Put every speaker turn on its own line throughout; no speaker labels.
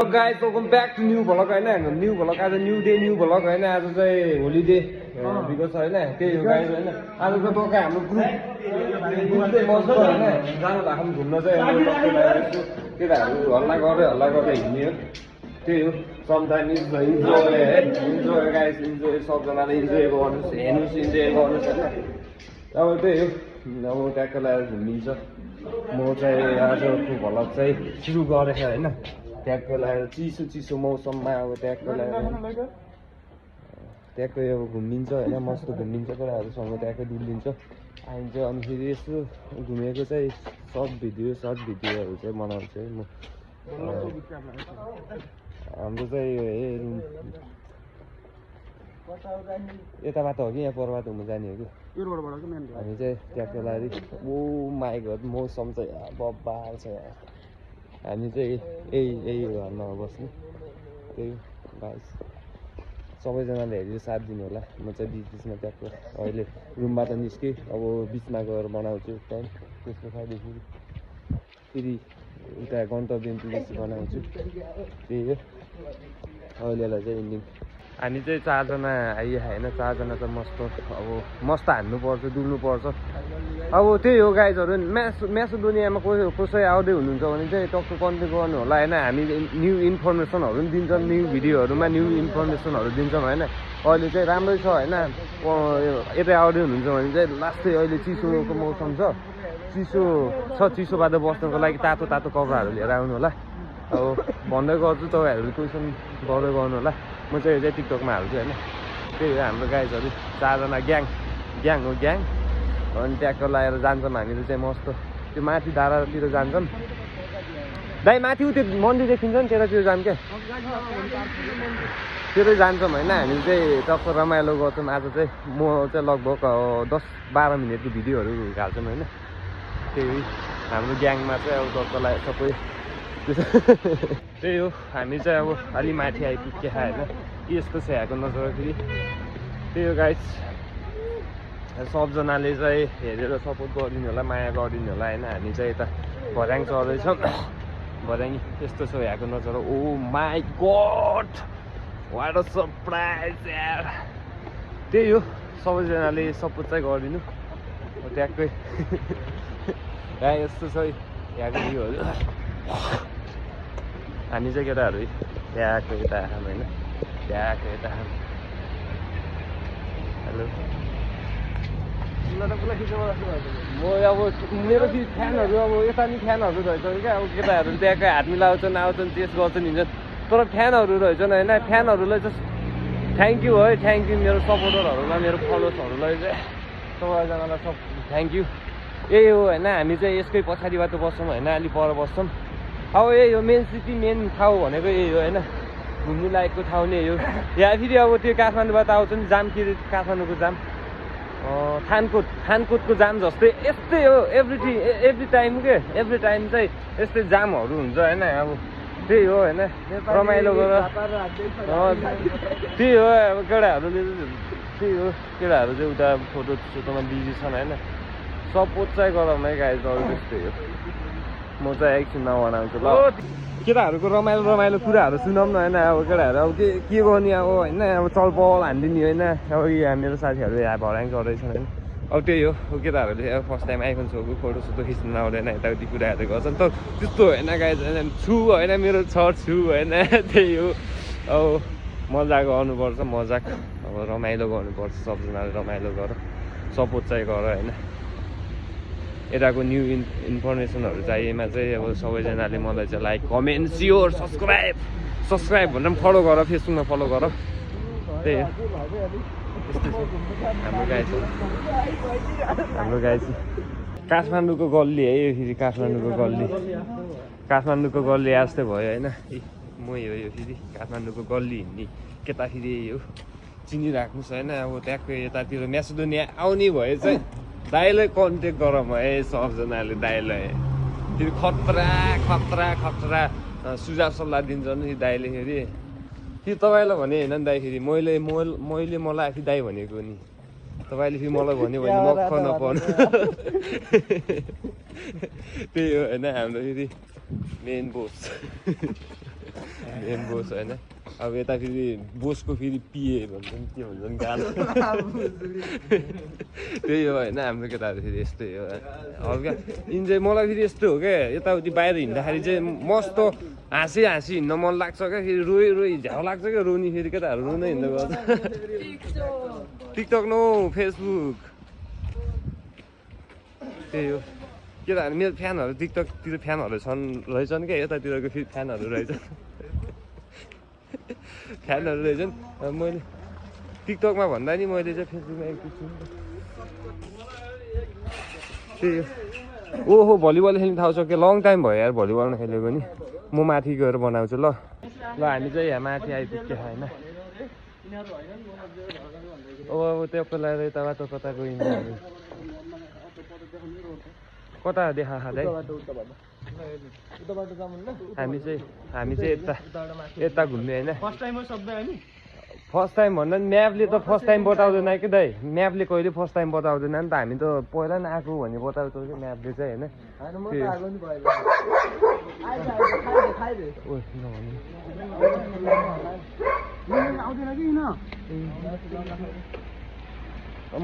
Guys, welcome back to new vlog हैन new vlog आज new day new vlog हैन आज चाहिँ होलिडे बिकज हैन त्यही हो गाइस हैन आज त टक्कै हाम्रो ग्रुप चाहिँ मस्त हैन जानु भएको घुम्न चाहिँ अब टक्कै केटाहरू हल्ला गर्दै हिँड्ने हो त्यही हो समटाइम्स इन्जोय गाइस इन्जोय सबजनाले इन्जोय गर्नुहोस् हेर्नुहोस् इन्जोय गर्नुहोस् हैन अब त्यही हो अब ट्याक्क लगाएर घुमिन्छ म चाहिँ आजको भ्लग चाहिँ सुरु गरेको हैन ट्याक्क लगाएर चिसो मौसममा अब ट्याक्क लगाएर ट्याक्कै अब घुमिन्छ होइन मस्त घुमिन्छ केटाहरूसँग ट्याक्कै डुलिन्छ आइन्छ अनि फेरि यस्तो घुमेको चाहिँ सर्ट भिडियोहरू चाहिँ बनाउँछु है म हाम्रो चाहिँ रुम यताबाट हो कि यहाँ परबाट घुम्नु जाने हो कि हामी चाहिँ ट्याक्क लगाएर ओ माई गड मौसम चाहिँ बब्बाल छ यहाँ हामी चाहिँ यही घरमा बस्ने त्यही गाइस सबैजनाले हेरेर साथ दिनु होला म चाहिँ बिचमा ट्याक्क अहिले रुमबाट निस्केँ अब बिचमा गएर बनाउँछु टाइम त्यसको साथदेखि फेरि उता गन्तव्य पुगेपछि बनाउँछु त्यही हो अहिलेलाई चाहिँ इन्डिङ हामी चाहिँ चारजना आइयो होइन चारजना त मस्त हान्नुपर्छ डुल्नुपर्छ अब त्यही हो गाइजहरू म्यासेडोनियामा कसै आउँदै हुनुहुन्छ भने चाहिँ टक्क कन्ट्याक्ट गर्नु होला होइन हामी न्यू इन्फर्मेसनहरू पनि दिन्छौँ न्यू भिडियोहरूमा न्यू इन्फर्मेसनहरू दिन्छौँ होइन अहिले चाहिँ राम्रै छ होइन यतै आउँदै हुनुहुन्छ भने चाहिँ लास्टै अहिले चिसोको मौसम छ चिसोबाट बस्नको लागि तातो कपडाहरू लिएर आउनु होला अब भन्दै गर्छु तपाईँहरू क्वेसन गर्दै गर्नु होला म चाहिँ यो चाहिँ टिकटकमा हाल्छु होइन त्यही हो हाम्रो गाइजहरू चारजना ग्याङ हो अनि ट्याक्क लगाएर जान्छौँ हामीहरू चाहिँ मस्त त्यो माथि डाँडातिर जान्छौँ दाइ माथि त्यो मन्दिर देखिन्छ नि त्यतातिर जान्छ क्या त्यतै जान्छौँ होइन हामी चाहिँ टक्क रमाइलो गर्छौँ आज चाहिँ म चाहिँ लगभग 10-12 मिनटको भिडियोहरू हाल्छौँ होइन त्यही हाम्रो ग्याङमा चाहिँ अब टक्कलाई सबै त्यही हो हामी चाहिँ अब अलि माथि आइपुग्यो होइन यस्तो छ यहाँको नजर फेरि त्यही हो गाइस सबजनाले चाहिँ हेरेर सपोर्ट गरिदिनु होला माया गरिदिनु होला होइन हामी चाहिँ यता भर्याङ चढ्दैछौँ भर्याङ यस्तो छ यहाँको नजर oh my god what a surprise यार त्यही हो सबैजनाले सपोर्ट चाहिँ गरिदिनु ट्याक्कै यहाँ यस्तो छ यहाँको भ्यूहरू हामी चाहिँ केटाहरू ट्याक्कै यता आएँ होइन ट्याक्कै यता आएँ हेलो म अब मेरो फ्यानहरू अब यता नि फ्यानहरू रहेछन् क्या अब केटाहरू ट्याक्कै हात मिलाउँछन् आउँछन् चेस गर्छन् हिँड्छन् तर फ्यानहरू रहेछन् होइन फ्यानहरूलाई चाहिँ थ्याङ्क यू है थ्याङ्क यू मेरो सपोर्टरहरूलाई मेरो फलोवर्सहरूलाई चाहिँ सबैजनालाई थ्याङ्क यू यही हो होइन हामी चाहिँ यसकै पछाडिबाट बस्छौँ होइन अलिक पर बस्छौँ अब यही हो मेन सिटी मेन ठाउँ भनेको यही हो होइन घुम्नु लायकको ठाउँ नै हो यहाँ फेरि अब त्यो काठमाडौँबाट आउँछ नि जाम के काठमाडौँको जाम थानकोटको जाम जस्तै यस्तै हो एभ्री टाइम चाहिँ यस्तै जामहरू हुन्छ होइन अब त्यही हो होइन रमाइलो गरेर त्यही हो अब केटाहरूले त्यही हो केटाहरू चाहिँ उता फोटोमा बिजी छन् होइन सपोर्ट चाहिँ गरौँ है गाइस अरू त्यस्तै हो म चाहिँ एकछिन नबनाउँछु ल केटाहरूको रमाइलो कुराहरू सुनाउँ न होइन अब केटाहरू अब के गर्ने अब होइन अब चलपल हानिदिने होइन अब यहाँ मेरो साथीहरू यहाँ भर्याङ गर्दैछन् होइन अब त्यही हो केटाहरूले अब फर्स्ट टाइम आइफोन सोको फोटोसोटो खिच्नु आउँदैन यताउति कुराहरू गर्छन् तर त्यस्तो होइन गाइस छु होइन मेरो छु होइन त्यही हो अब मजाक गर्नुपर्छ मजाक अब रमाइलो गर्नुपर्छ सबजनाले रमाइलो गर सपोर्ट चाहिँ गर होइन यताको न्यू इन्फर्मेसनहरू चाहिएमा चाहिँ अब सबैजनाले मलाई चाहिँ लाइक कमेन्ट सियर सब्सक्राइब भनेर पनि फलो गर फेसबुकमा फलो गर त्यही हो हाम्रो गाई काठमाडौँको गल्ली है यो फेरि काठमाडौँको गल्ली जस्तै भयो होइन मै हो यो फेरि काठमाडौँको गल्ली हिँड्ने केटा फेरि यही हो चिनिराख्नुहोस् होइन अब ट्याक्कै यतातिर म्यासेडोनिया आउने भए चाहिँ दाइलाई कन्ट्याक्ट गरौँ है सबजनाले दाइलाई फेरि खतरा सुझाव सल्लाह दिन्छ नि दाइले फेरि तपाईँलाई भने होइन नि दाइ फेरि मैले मलाई आफै दाइ भनेको नि तपाईँले फेरि मलाई भन्यो भने मक्ख नपर्नु त्यही हो होइन हाम्रो फेरि मेन बोस मेन बोस होइन अब यता फेरि बोसको फेरि पिए भन्छ नि के भन्छ नि गालो त्यही हो होइन हाम्रो केटाहरू फेरि यस्तै हो हल्का इन्जोय मलाई फेरि यस्तो हो क्या यताउति बाहिर हिँड्दाखेरि चाहिँ मस्त हाँसी हिँड्न मन लाग्छ क्या फेरि रोइ झ्याउ लाग्छ क्या रोनी फेरि केटाहरू रुँदै हिँड्दै गर्छ टिकटक नो फेसबुक त्यही हो केटाहरू मेरो फ्यानहरू टिकटकतिर फ्यानहरू छन् रहेछन् क्या यतातिरको फेरि फ्यानहरू रहेछ फ्यानहरू रहेछन् मैले टिकटकमा भन्दा नि मैले चाहिँ फेसबुकमा एक्टिभ छु त्यही हो ओहो भलिबल खेल्ने थाहा सक्यो लङ टाइम भयो यार भलिबल नखेलेको नि म माथि गएर बनाउँछु ल हामी चाहिँ यहाँ माथि आइपुग्यो होइन अब त्यो पेलाएर यता बाटो कता गइन्छ कता देखा खाँदै हामी चाहिँ यता घुम्ने होइन फर्स्ट टाइम भन्दा नि म्यापले त फर्स्ट टाइम बताउँदैन कि दाइ म्यापले कहिले फर्स्ट टाइम बताउँदैन नि त हामी त पहिला नि आएको भन्ने बताउँछ कि म्यापले चाहिँ होइन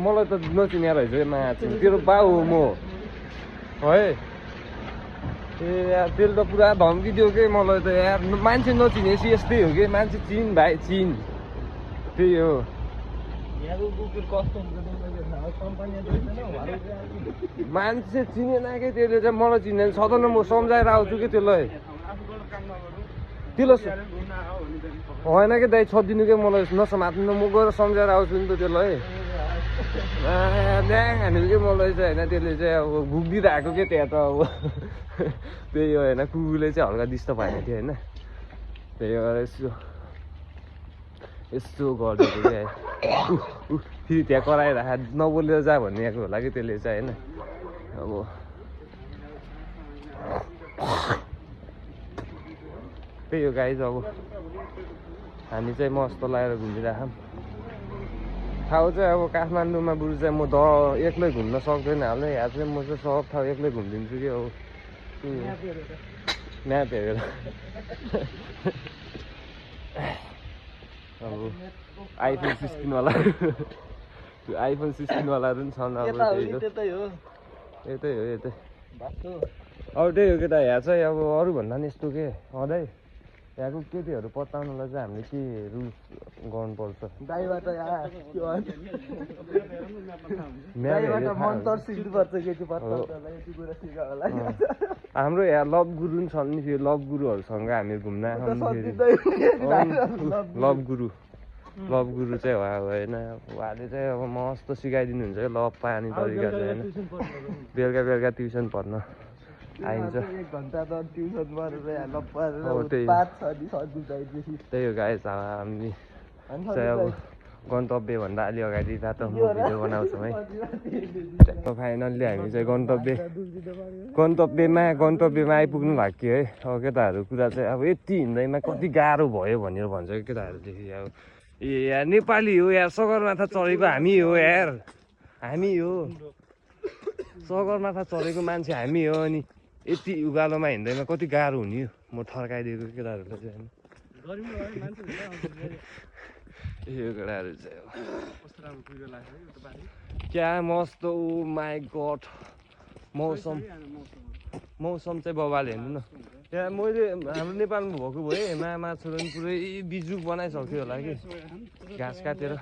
मलाई त नचिने रहेछ माछा तेरो बाउ म है ए यार त्यसले त पुरा धम्की दियो कि मलाई त यार मान्छे नचिनेपछि यस्तै हो कि मान्छे चिन भाइ चिन त्यही हो मान्छे चिनेन कि त्यसले चाहिँ मलाई चिनेन सधैँ म सम्झाएर आउँछु कि त्यसलाई होइन कि दाइ छोडिदिनु कि मलाई नसमात्नु म गएर सम्झाएर आउँछु नि त त्यसलाई ड्याङ हान्नु कि मलाई चाहिँ होइन त्यसले चाहिँ अब भुगिदिरहेको के त्यहाँ त अब त्यही हो होइन कुकुरले चाहिँ हल्का डिस्टर्ब भएको थियो होइन त्यही भएर यस्तो गरिदिएको क्या फेरि त्यहाँ कराइराख नबोलेर जा भनिएको होला कि त्यसले चाहिँ होइन अब त्यही हो गाइज अब हामी चाहिँ मस्त लगाएर घुमिरहेछौँ ठाउँ चाहिँ अब काठमाडौँमा बरु चाहिँ म एक्लै घुम्न सक्दैन हाल्ने यहाँ चाहिँ म चाहिँ सब ठाउँ एक्लै घुमिदिन्छु कि अब म्याप हेरेर अब आइफोन 16 वाला त्यो आइफोन 16 वालाहरू पनि छन् अब त्यही हो यतै अब त्यही हो केटा यहाँ चाहिँ अब अरूभन्दा नि यस्तो के सधैँ यहाँको केटीहरू पत्ताउनलाई चाहिँ हामीले के रुल्स गर्नुपर्छ हाम्रो यहाँ लभ गुरु पनि छन् नि फेरि लभ गुरुहरूसँग हामी घुम्न लभ गुरु चाहिँ होइन उहाँले चाहिँ अब मस्त सिकाइदिनुहुन्छ क्या लभ पानी तरिका चाहिँ होइन बेलुका ट्युसन पढ्न आइन्छ त्यही हो गाइस हामी चाहिँ अब गन्तव्यभन्दा अलि अगाडि रात म भिडियो बनाउँछौँ है फाइनल्ली हामी चाहिँ गन्तव्यमा आइपुग्नु भएको थियो है अब केटाहरू कुरा चाहिँ अब यति हिँड्दैमा कति गाह्रो भयो भनेर भन्छ कि केटाहरूदेखि अब ए यार नेपाली हो यार सगरमाथा चढेको हामी हो यार हामी हो सगरमाथा चढेको मान्छे हामी हो अनि यति उकालोमा हिँड्दैमा कति गाह्रो हुने हो म थर्काइदिएको केटाहरूलाई चाहिँ यो केटाहरू चाहिँ क्या मस्त ओ माई गड मौसम चाहिँ बबाल हेर्नु न त्यहाँ मैले हाम्रो नेपालमा भएको भए माछा पनि पुरै बिजुक बनाइसक्यो होला कि घाँस काटेर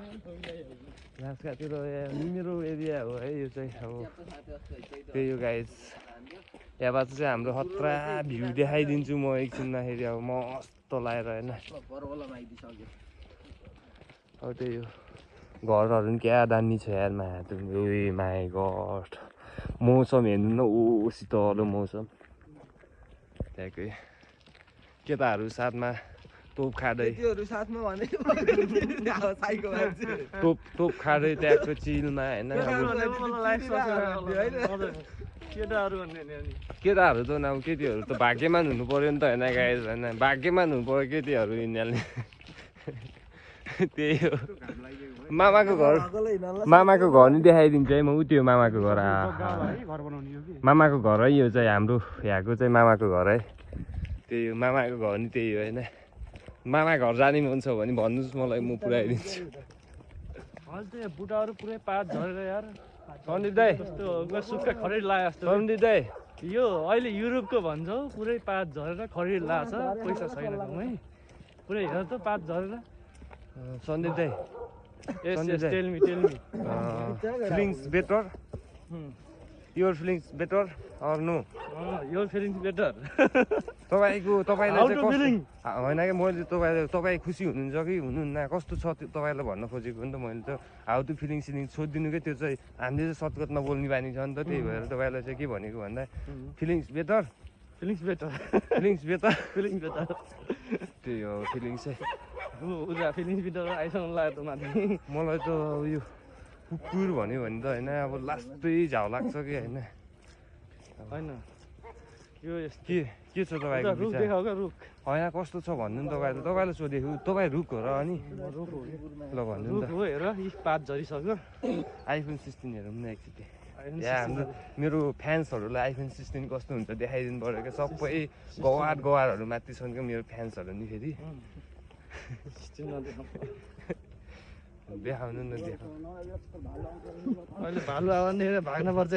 मेरो एरिया हो है यो चाहिँ अब त्यही हो गाइस यहाँबाट चाहिँ हाम्रो खतरा भ्यू देखाइदिन्छु म एकछिनमाखेरि अब मस्त लगाएर होइन अब त्यही हो घरहरू पनि क्या दामी छ यार माई गड मौसम हेर्नु न ओ शीतलो मौसम त्यहाँकै केटाहरू साथमा तोप खाँदै तोप खाँदै त्यहाँको चिलमा होइन केटाहरू त अब केटीहरू त भाग्यमान हुनु पर्यो नि त होइन गाइस होइन भाग्यमान हुनु पर्यो केटीहरू यिनीहरूले त्यही हो मामाको घर नि देखाइदिन्छु है म उ त्यो मामाको घर मामाको घर है यो चाहिँ हाम्रो यहाँको चाहिँ मामाको घर है त्यही हो मामाको घर नि त्यही हो होइन मामा घर जाने मन छ भने भन्नुहोस् मलाई, म पुऱ्याइदिन्छु।
अहिले त बुढाहरू पुरै पात झरेर यार
सन्दीप दाई
कस्तो सुक्खा खरिड लागे जस्तो
सन्दीप दाई
यो अहिले युरोपको भन्छौ पुरै पात झरेर खरिड लाछ पैसा छैन गाउँमै पुरै हेर त पात झरेर
सन्दीप दाई
tell me
feelings better your feelings better or no
your feelings better
तपाईलाई चाहिँ होइन कि मैले तपाईँ खुसी हुनुहुन्छ कि हुनुहुन्न कस्तो छ तपाईँलाई भन्न खोजेको हो नि त मैले त हाउ टु फिलिङ सोधिदिनु क्या त्यो चाहिँ हामीले चाहिँ सतगतमा बोल्ने बानी छ नि त त्यही भएर तपाईँलाई चाहिँ के भनेको भन्दा फिलिङ्स बेटर त्यही हो फिलिङ्स चाहिँ
फिलिङ्स बेटर आइसक्नु लाग्यो त माथि
मलाई त यो कुकुर भन्यो भने त होइन अब लास्टै झाउ लाग्छ कि होइन
होइन यो
के छ तपाईँको होइन कस्तो छ भन्नु नि तपाईँलाई सोधेको तपाईँ रुख हो र अनि ल भन्नु नि त
हेर पात झरिसक्यो
आइफोन 16 हेरौँ न एकचोटि हाम्रो मेरो फ्यान्सहरूलाई आइफोन 16 कस्तो हुन्छ देखाइदिनु पऱ्यो क्या सबै गवारहरू माथि छन् क्या मेरो फ्यान्सहरू नि फेरि देखाउनु न
अहिले भालु आयो भने भाग्न पर्छ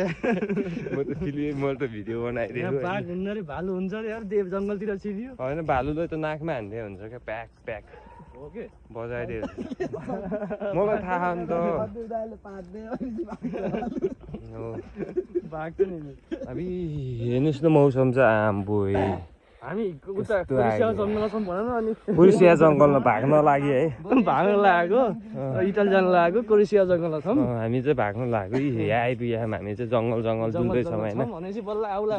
मैले त भिडियो बनाइदिएको
बाघ हुन्न रे भालु हुन्छ रे यार देव जङ्गलतिर छिरियो
होइन भालुलाई त नाकमा हान्दै हुन्छ क्या प्याक
हो के
बजाइदियो मलाई थाहा नि त
बाघ त नि
अब हेर्नुहोस् न मौसम चाहिँ आम्बो
हामी उता कुरिसिया जङ्गलसम्म भन न अनि
कुरिसिया जङ्गलमा भाग्न लाग्यो है
भाग्न लागेको इटाली जान लागेको कुरिसिया जङ्गलसम्म
हामी चाहिँ भाग्न लाग्यो यहाँ आइपुग्यौँ हामी चाहिँ जङ्गल डुल्दैछौँ होइन
भनेपछि बल्ल आउला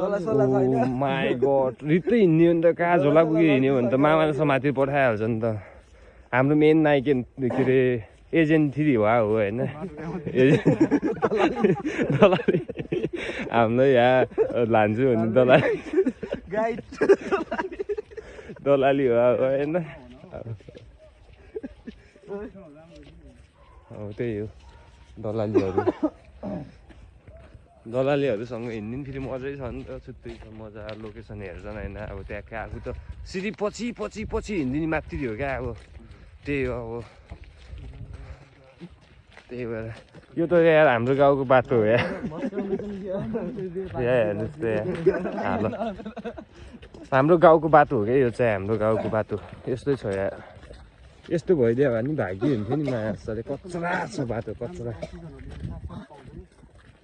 माई गड रित्तै हिँड्यो भने त कहाँ झोला पुग्यो हिँड्यो भने त मामाले माथि पठाइहाल्छ नि त हाम्रो मेन नायक के अरे एजेन्ट 3 हो होइन हामीलाई यहाँ लान्छु भने दलाली हो होइन त्यही हो दलालीहरूसँग हिँड्ने फेरि मजै छ नि त छुट्टै छ मजा लोकेसन हेर्छन् होइन अब त्यहाँ कहाँ आएको त सिधै पछि हिँडिदिने माथि हो क्या अब त्यही हो अब त्यही भएर यो त यार हाम्रो गाउँको बाटो हो यहाँ हेर्नुहोस् त यहाँ हाम्रो गाउँको बाटो हो क्या यो चाहिँ हाम्रो गाउँको बाटो यस्तै छ यार यस्तो भइदियो भने भाग्य हुन्थ्यो नि मासले कचरा छ बाटो कचरा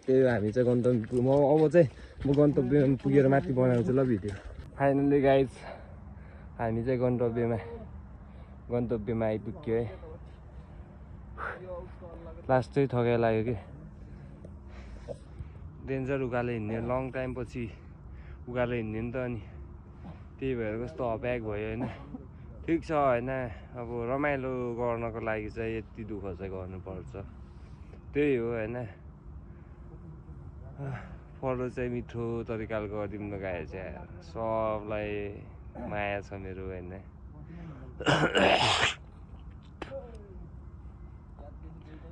त्यही हो हामी चाहिँ गन्तव्य अब चाहिँ म गन्तव्यमा पुगेर माथि बनाउँछु ल भिडियो फाइनली गाइज हामी चाहिँ गन्तव्यमा आइपुग्यो है लास्ट चाहिँ थकाइ लाग्यो कि डेन्जर उकालो हिँड्ने लङ टाइम पछि उकालो हिँड्ने नि त अनि त्यही भएर कस्तो अब्याक भयो होइन ठिक छ होइन अब रमाइलो गर्नको लागि चाहिँ यति दुःख चाहिँ गर्नुपर्छ त्यही हो होइन फलो चाहिँ मिठो तरिकाले गरिदिनु न गाए चाहिँ सबलाई माया छ मेरो होइन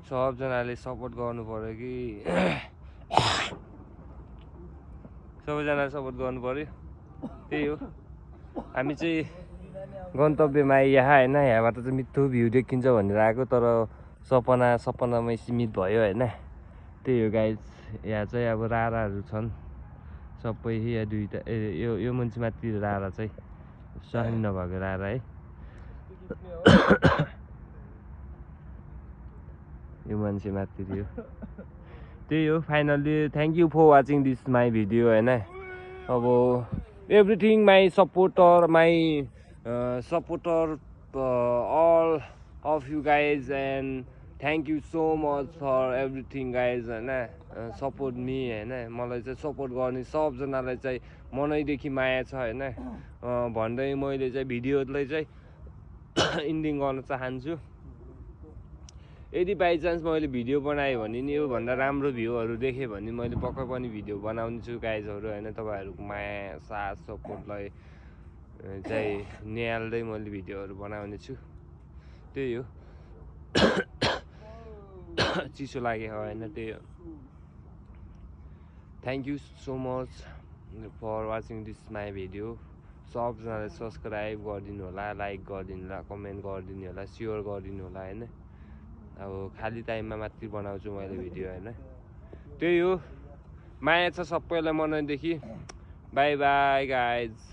सबजनाले सपोर्ट गर्नु पर्यो कि सबैजनाले सपोर्ट गर्नु पर्यो त्यही हो हामी चाहिँ गन्तव्यमा यहाँ होइन यहाँबाट चाहिँ मिठो भ्यू देखिन्छ भनेर आएको तर सपनामै सीमित भयो होइन त्यही हो गाइज यहाँ चाहिँ अब राराहरू छन् सबै यहाँ दुईवटा यो मान्छे माथि रारा चाहिँ सानो नभएको रारा है यो मान्छे माथि थियो त्यही हो finally thank you for watching this my video होइन अब everything my supporter all of you guys and thank you so much for everything guys होइन सपोर्ट मी होइन मलाई चाहिँ सपोर्ट गर्ने सबजनालाई चाहिँ मनैदेखि माया छ होइन भन्दै मैले चाहिँ भिडियोलाई चाहिँ इन्डिङ गर्न चाहन्छु यदि बाइचान्स मैले भिडियो बनाएँ भने नि योभन्दा राम्रो भ्यूहरू देखेँ भने मैले पक्कै पनि भिडियो बनाउँछु गाइजहरू होइन तपाईँहरूको माया साथ सपोर्टलाई चाहिँ निहाल्दै मैले भिडियोहरू बनाउने छु त्यही हो चिसो लाग्यो होइन त्यही हो thank you so much for watching this my video सबजनाले सब्सक्राइब गरिदिनु होला, लाइक गरिदिनु होला, कमेन्ट गरिदिनु होला, सेयर गरिदिनु होला होइन। अब खाली टाइममा मात्रै बनाउँछु मैले भिडियो होइन। त्यही हो, माया छ सबैलाई मनैदेखि। By by guys.